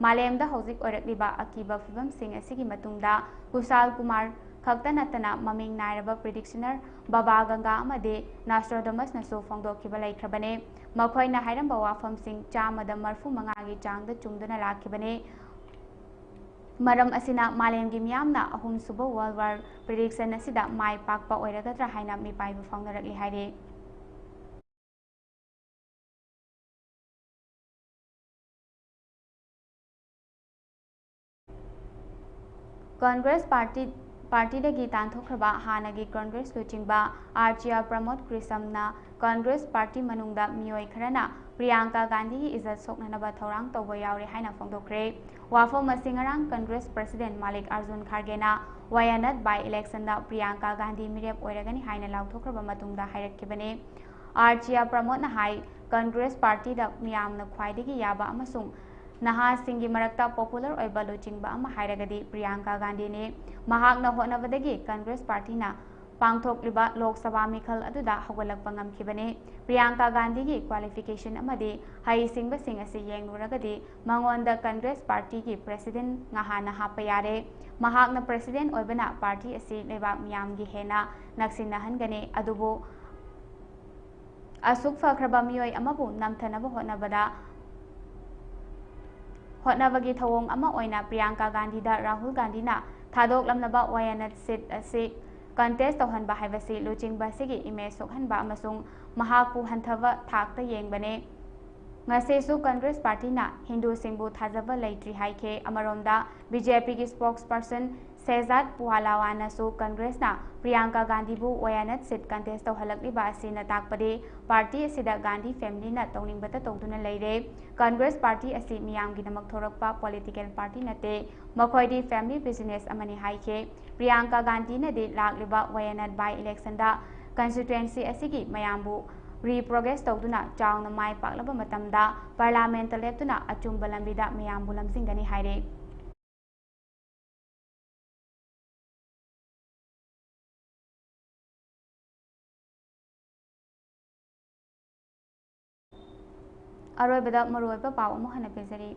ꯃꯥꯂꯦꯝꯗ ꯍꯧꯖꯤꯛ ꯑꯣꯏꯔꯛꯂꯤꯕ ꯑꯀꯤꯕ ꯐꯤꯕꯝꯁꯤꯡ ꯑꯁꯤꯒꯤ ꯃꯇꯨꯡꯗ ꯀꯨꯁꯥꯜ ꯀꯨꯃꯥꯔ ꯈꯛꯇ ꯅꯠꯇꯅ ꯃꯃꯤꯡ ꯅꯥꯏꯔꯕ ꯄ꯭ꯔꯤꯗꯤꯛꯁꯅꯔ ꯕꯕꯥ ꯒꯪꯒꯥ ꯑꯃꯗꯤ ꯅꯥꯁꯇ꯭ꯔꯣꯗꯃꯁꯅꯁꯨ ꯐꯣꯡꯗꯣꯛꯈꯤꯕ ꯂꯩꯈ꯭ꯔꯕꯅꯤ꯫ ꯃꯈꯣꯏꯅ ꯍꯥꯏꯔꯝꯕ ꯋꯥꯐꯝꯁꯤꯡ ꯆꯥꯝꯃꯗ ꯃꯔꯤꯐꯨ ꯃꯉꯥꯒꯤ ꯆꯥꯡꯗ ꯆꯨꯝꯗꯨꯅ ꯂꯥꯛꯈꯤꯕꯅꯤ꯫ ꯃꯔꯝ ꯑꯁꯤꯅ ꯃꯥꯂꯦꯝꯒꯤ ꯃꯤꯌꯥꯝꯅ ꯑꯍꯨꯝꯁꯨꯕ ꯋꯥꯔꯜ ꯋꯥꯔ ꯄ꯭ꯔꯤꯗꯤꯛꯁꯟ ꯑꯁꯤꯗ ꯃꯥꯏ ꯄꯥꯛꯄ ꯑꯣꯏꯔꯒꯗ꯭ꯔꯥ ꯍꯥꯏꯅ ꯃꯤꯄꯥꯏꯕ ꯐꯥꯎꯅꯔꯛꯂꯤ ꯍꯥꯏꯔꯤ꯫ ꯀꯪꯒ꯭ꯔꯦꯁ ꯄꯥꯔꯇꯤ, ꯄꯥꯔꯇꯤꯗꯒꯤ ꯇꯥꯟꯊꯣꯛꯈ꯭ꯔꯕ ꯍꯥꯟꯅꯒꯤ ꯀꯪꯒ꯭ꯔꯦꯁ ꯂꯨꯆꯤꯡꯕ ꯑꯥꯔꯆꯤꯌꯥ ꯄ꯭ꯔꯃꯣꯗ ꯀ꯭ꯔꯤꯁꯝꯅ ꯀꯪꯒ꯭ꯔꯦꯁ ꯄꯥꯔꯇꯤ ꯃꯅꯨꯡꯗ ꯃꯤꯑꯣꯏ ꯈꯔꯅ ꯄ꯭ꯔꯤꯌꯥꯡꯀꯥ ꯒꯥꯟꯙꯤꯒꯤ ꯏꯖꯠ ꯁꯣꯛꯅꯅꯕ ꯊꯧꯔꯥꯡ ꯇꯧꯕ ꯌꯥꯎꯔꯦ ꯍꯥꯏꯅ ꯐꯣꯡꯗꯣꯛꯈ꯭ꯔꯦ꯫ ꯋꯥꯐꯝ ꯑꯁꯤ ꯉꯔꯥꯡ ꯀꯪꯒ꯭ꯔꯦꯁ ꯄ꯭ꯔꯁꯤꯗꯦꯟ ꯃꯥꯂꯤꯛ ꯑꯥꯔꯖꯨꯟ ꯈꯥꯔꯒꯦꯅ ꯋꯥꯌꯥꯅꯥꯗ ꯕꯥꯏ ꯏꯂꯦꯛꯁꯟꯗ ꯄ꯭ꯔꯤꯌꯥꯡꯀꯥ ꯒꯥꯟꯙꯤ ꯃꯤꯔꯦꯞ ꯑꯣꯏꯔꯒꯅꯤ ꯍꯥꯏꯅ ꯂꯥꯎꯊꯣꯛꯈ꯭ꯔꯕ ꯃꯇꯨꯡꯗ ꯍꯥꯏꯔꯛꯈꯤꯕꯅꯤ꯫ ꯑꯥꯔꯆꯤꯌꯥ ꯄ꯭ꯔꯃꯣꯗꯅ ꯍꯥꯏ, ꯀꯪꯒ꯭ꯔꯦꯁ ꯄꯥꯔꯇꯤꯗ ꯃꯤꯌꯥꯝꯅ ꯈ꯭ꯋꯥꯏꯗꯒꯤ ꯌꯥꯕ ꯑꯃꯁꯨꯡ ꯅꯍꯥꯁꯤꯡꯒꯤ ꯃꯔꯛꯇ ꯄꯣꯄꯨꯂꯔ ꯑꯣꯏꯕ ꯂꯨꯆꯤꯡꯕ ꯑꯃ ꯍꯥꯏꯔꯒꯗꯤ ꯄ꯭ꯔꯤꯌꯥꯡꯀꯥ ꯒꯥꯟꯙꯤꯅꯤ꯫ ꯃꯍꯥꯛꯅ ꯍꯣꯠꯅꯕꯗꯒꯤ ꯀꯪꯒ꯭ꯔꯦꯁ ꯄꯥꯔꯇꯤꯅ ꯄꯥꯡꯊꯣꯛꯂꯤꯕ ꯂꯣꯛ ꯁꯚꯥ ꯃꯤꯈꯜ ꯑꯗꯨꯗ ꯍꯧꯒꯠꯂꯛꯄ ꯉꯝꯈꯤꯕꯅꯤ꯫ ꯄ꯭ꯔꯤꯌꯥꯡꯀꯥ ꯒꯥꯟꯙꯤꯒꯤ ꯀ꯭ꯋꯥꯂꯤꯐꯤꯀꯦꯁꯟ ꯑꯃꯗꯤ ꯍꯩꯁꯤꯡꯕꯁꯤꯡ ꯑꯁꯤ ꯌꯦꯡꯂꯨꯔꯒꯗꯤ ꯃꯉꯣꯟꯗ ꯀꯪꯒ꯭ꯔꯦꯁ ꯄꯥꯔꯇꯤꯒꯤ ꯄ꯭ꯔꯦꯁꯤꯗꯦꯟ ꯉꯍꯥꯟꯅ ꯍꯥꯞꯄ ꯌꯥꯔꯦ꯫ ꯃꯍꯥꯛꯅ ꯄ꯭ꯔꯦꯁꯤꯗꯦꯟ ꯑꯣꯏꯕꯅ ꯄꯥꯔꯇꯤ ꯑꯁꯤ ꯂꯩꯕꯥꯛ ꯃꯤꯌꯥꯝꯒꯤ ꯍꯦꯟꯅ ꯅꯛꯁꯤꯟꯅꯍꯟꯒꯅꯤ, ꯑꯗꯨꯕꯨ ꯑꯁꯨꯛ ꯐꯈ꯭ꯔꯕ ꯃꯤꯑꯣꯏ ꯑꯃꯕꯨ ꯅꯝꯊꯅꯕ ꯍꯣꯠꯅꯕꯗ, ꯍꯣꯠꯅꯕꯒꯤ ꯊꯧꯑꯣꯡ ꯑꯃ ꯑꯣꯏꯅ ꯄ꯭ꯔꯤꯌꯥꯡꯀꯥ ꯒꯥꯟꯙꯤꯗ ꯔꯥꯍꯨꯜ ꯒꯥꯟꯙꯤꯅ ꯊꯥꯗꯣꯛꯂꯝꯂꯕ ꯋꯥꯌꯥꯅꯥꯗ ꯁꯤꯠ ꯑꯁꯤ ꯀꯟꯇꯦꯁ ꯇꯧꯍꯟꯕ ꯍꯥꯏꯕꯁꯤ ꯂꯨꯆꯤꯡꯕ ꯑꯁꯤꯒꯤ ꯏꯃꯦꯖ ꯁꯣꯛꯍꯟꯕ ꯑꯃꯁꯨꯡ ꯃꯍꯥꯛꯄꯨ ꯍꯟꯊꯕ ꯊꯥꯛꯇ ꯌꯦꯡꯕꯅꯤ꯫ ꯉꯁꯤꯁꯨ ꯀꯪꯒ꯭ꯔꯦꯁ ꯄꯥꯔꯇꯤꯅ ꯍꯤꯟꯗꯨꯁꯤꯡꯕꯨ ꯊꯥꯖꯕ ꯂꯩꯇ꯭ꯔꯤ ꯍꯥꯏꯈꯤ꯫ ꯑꯃꯔꯣꯝꯗ, ꯕꯤ ꯖꯦ ꯄꯤꯒꯤ ꯁ꯭ꯄꯣꯛꯁ ꯄꯔꯁꯟ ꯁꯦꯍꯖꯥꯗ ꯄꯨꯍꯥꯂꯥꯋꯥꯅꯁꯨ ꯀꯪꯒ꯭ꯔꯦꯁꯅ ꯄ꯭ꯔꯤꯌꯥꯡꯀꯥ ꯒꯥꯟꯙꯤꯕꯨ ꯋꯥꯌꯥꯅꯥꯗ ꯁꯤꯠ ꯀꯟꯇꯦꯁ ꯇꯧꯍꯜꯂꯛꯂꯤꯕ ꯑꯁꯤꯅ ꯇꯥꯛꯄꯗꯤ ꯄꯥꯔꯇꯤ ꯑꯁꯤꯗ ꯒꯥꯟꯙꯤ ꯐꯦꯃꯤꯂꯤꯅ ꯇꯧꯅꯤꯡꯕꯇ ꯇꯧꯗꯨꯅ ꯂꯩꯔꯦ꯫ ꯀꯪꯒ꯭ꯔꯦꯁ ꯄꯥꯔꯇꯤ ꯑꯁꯤ ꯃꯤꯌꯥꯝꯒꯤꯗꯃꯛ ꯊꯣꯔꯛꯄ ꯄꯣꯂꯤꯇꯤꯀꯦꯜ ꯄꯥꯔꯇꯤ ꯅꯠꯇꯦ, ꯃꯈꯣꯏꯗꯤ ꯐꯦꯃꯤꯂꯤ ꯕꯤꯖꯤꯅꯦꯁ ꯑꯃꯅꯤ ꯍꯥꯏꯈꯤ꯫ ꯄ꯭ꯔꯤꯌꯥꯡꯀꯥ ꯒꯥꯟꯙꯤꯅꯗꯤ ꯂꯥꯛꯂꯤꯕ ꯋꯥꯌꯥꯅꯥꯗ ꯕꯥꯏ ꯏꯂꯦꯛꯁꯟꯗ ꯀꯟꯁꯇꯤꯇ꯭ꯋꯦꯟꯁꯤ ꯑꯁꯤꯒꯤ ꯃꯌꯥꯝꯕꯨ ꯔꯤꯄ꯭ꯔꯣꯒ꯭ꯔꯦꯁ ꯇꯧꯗꯨꯅ ꯆꯥꯎꯅ ꯃꯥꯏ ꯄꯥꯛꯂꯕ ꯃꯇꯝꯗ ꯄꯥꯔꯂꯥꯃꯦꯟꯇ ꯂꯦꯞꯇꯨꯅ ꯑꯆꯨꯝꯕ ꯂꯝꯕꯤꯗ ꯃꯌꯥꯝꯕꯨ ꯂꯝꯖꯤꯡꯒꯅꯤ ꯍꯥꯏꯔꯤ꯫ ꯑꯔꯣꯏꯕꯗ ꯃꯔꯨꯑꯣꯏꯕ ꯄꯥꯎ ꯑꯃꯨꯛ ꯍꯟꯅ ꯄꯤꯖꯔꯤ꯫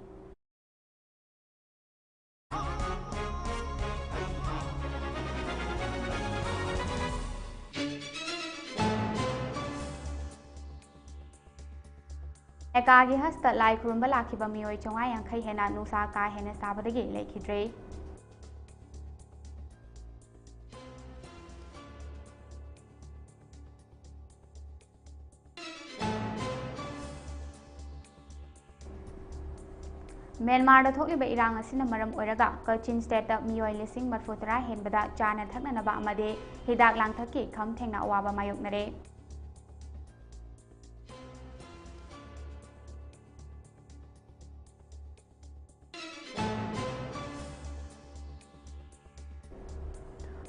ꯃꯦꯀꯥꯒꯤ ꯍꯖꯇ ꯂꯥꯏ ꯈꯨꯔꯨꯝꯕ ꯂꯥꯛꯈꯤꯕ ꯃꯤꯑꯣꯏ ꯆꯥꯝꯃꯉꯥ ꯌꯥꯡꯈꯩ ꯍꯦꯟꯅ ꯅꯨꯡꯁꯥ ꯀꯥ ꯍꯦꯟꯅ ꯁꯥꯕꯗꯒꯤ ꯂꯩꯈꯤꯗ꯭ꯔꯦ꯫ ꯃ꯭ꯌꯥꯟꯃꯥꯔꯗ ꯊꯣꯛꯂꯤꯕ ꯏꯔꯥꯡ ꯑꯁꯤꯅ ꯃꯔꯝ ꯑꯣꯏꯔꯒ ꯀꯆꯤꯟ ꯁ꯭ꯇꯦꯠꯇ ꯃꯤꯑꯣꯏ ꯂꯤꯁꯤꯡ ꯃꯔꯤꯐꯨ ꯇꯔꯥ ꯍꯦꯟꯕꯗ ꯆꯥꯅ ꯊꯛꯅꯅꯕ ꯑꯃꯗꯤ ꯍꯤꯗꯥꯛ ꯂꯥꯡꯊꯛꯀꯤ ꯈꯝ ꯊꯦꯡꯅ ꯑꯋꯥꯕ ꯃꯥꯌꯣꯛꯅꯔꯦ꯫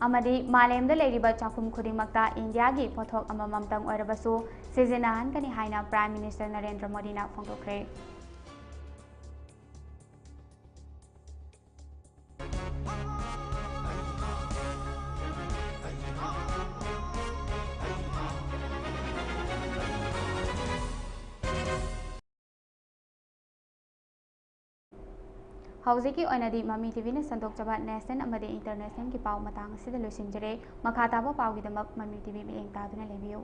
ꯑꯃꯗꯤ ꯃꯥꯂꯦꯝꯗ ꯂꯩꯔꯤꯕ ꯆꯥꯛꯈꯨꯝ ꯈꯨꯗꯤꯡꯃꯛꯇ ꯏꯟꯗꯤꯌꯥꯒꯤ ꯄꯣꯠꯊꯣꯛ ꯑꯃꯃꯝꯇꯪ ꯑꯣꯏꯔꯕꯁꯨ ꯁꯤꯖꯤꯟꯅꯍꯟꯒꯅꯤ ꯍꯥꯏꯅ ꯄ꯭ꯔꯥꯏꯝ ꯃꯤꯅꯤꯁꯇꯔ ꯅꯔꯦꯟꯗ꯭ꯔ ꯃꯣꯗꯤꯅ ꯐꯣꯡꯗꯣꯛꯈ꯭ꯔꯦ꯫ ꯍꯧꯖꯤꯛꯀꯤ ꯑꯣꯏꯅꯗꯤ ꯃꯃꯤ ꯇꯤꯚꯤꯅ ꯁꯟꯗꯣꯛꯆꯕ ꯅꯦꯁꯅꯦꯜ ꯑꯃꯗꯤ ꯏꯟꯇꯔꯅꯦꯁꯅꯦꯜꯒꯤ ꯄꯥꯎ ꯃꯇꯥꯡ ꯑꯁꯤꯗ ꯂꯣꯏꯁꯤꯟꯖꯔꯦ꯫ ꯃꯈꯥ ꯇꯥꯕ ꯄꯥꯎꯒꯤꯗꯃꯛ ꯃꯃꯤ ꯇꯤꯚꯤ ꯃꯤꯠꯌꯦꯡ ꯇꯥꯗꯨꯅ ꯂꯩꯕꯤꯌꯨ꯫